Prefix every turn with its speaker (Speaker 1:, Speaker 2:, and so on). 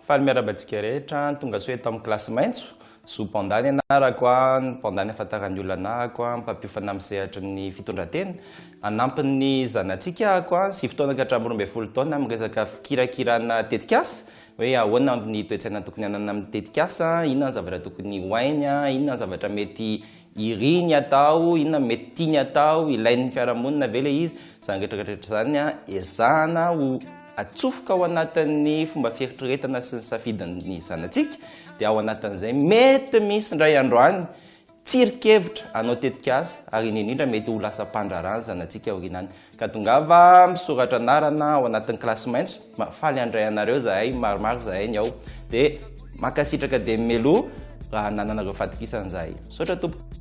Speaker 1: Faly miarahaba antsika rehetra, tonga soa eto amin'ny kilasy maitso. Zo Panda ny anarako, ny Panda ny ahafantaran'ny olona anahako, mpampiofana amin'ny sehatry ny fitondran-tena. Hanampy ny zanatsika ahako, 9 taona ka hatramin'ny 12 taona amin'ny resaka fikirakirana tetikasa, hoe ahoana ny toe-tsaina tokony hanana amin'ny tetikasa, inona ny zavatra tokony ho hainy, inona ny zavatra mety iriny atao, inona mety tiany atao, ilain'ny fiarahamonina ve ilay izy, izany rehetra rehetra izany ezahana ho atsofoka ao anatin'ny fomba fieritreretana sy ny safidin'ny zanatsika, dia ao anatin'izay mety misy indray androany tsirin-kevitra hanao tetikasa ary indrindra indrindra mety ho lasa mpandraharaha ny zanatsika aoriana any. Ka tongava misoratra anarana ao anatin'ny kilasy maitso, faly handray anareo zahay, maromaro zahay ny ao. Dia mankasitraka dia mialoha raha anananareo fatokisana zahay. Misaotra tompoko.